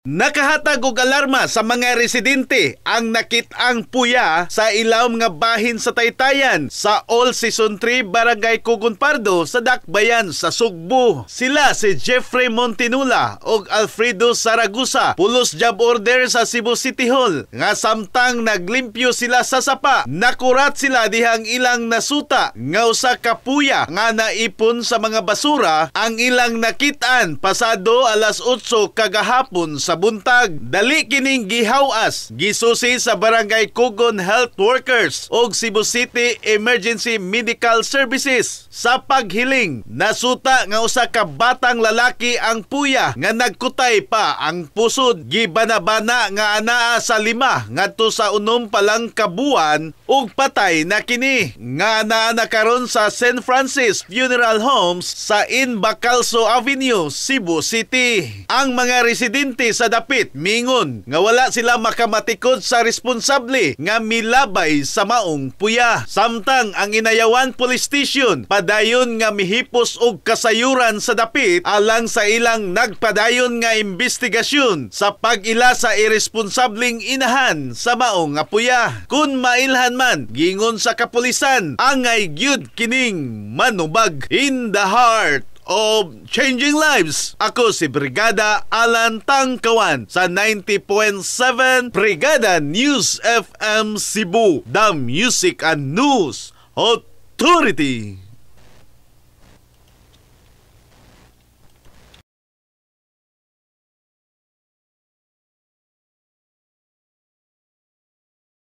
Nakahatag og alarma sa mga residente ang nakit-ang puya sa ilawom nga bahin sa Taytayan sa All Season 3, Barangay Kugon Pardo sa Dakbayan sa Sugbo. Sila si Jeffrey Montinula ug Alfredo Saragusa, pulos job order sa Cebu City Hall, nga samtang naglimpyo sila sa sapa, nakurat sila dihang ilang nasuta nga usa ka puya nga naipon sa mga basura ang ilang nakit-an pasado alas 8 kagahapon sa buntag. Dali kining gihawas, gisusi sa Barangay Kugon Health Workers ug Cebu City Emergency Medical Services. Sa paghiling, nasuta nga usa ka batang lalaki ang puya nga nagkutay pa ang pusod. Gibanabana nga anaa sa 5 ngadto sa 6 pa lang ka buwan ug patay na kini. Nga anaa na karon sa St. Francis Funeral Homes sa Inbacalso Avenue, Cebu City. Ang mga residente sa dapit mingon nga wala sila makamatikod sa responsable nga milabay sa maong puya. Samtang ang Inayawan Police Station padayon nga mihipos og kasayuran sa dapit alang sa ilang nagpadayon nga investigasyon sa pag-ila sa irresponsableng inahan sa maong nga puya. Kung mailhan man, gingon sa kapulisan, angay gyud kining manubag. In the heart of changing lives, ako si Brigada Alan Tangkawan sa 90.7 Brigada News FM Cebu, the Music and News Authority.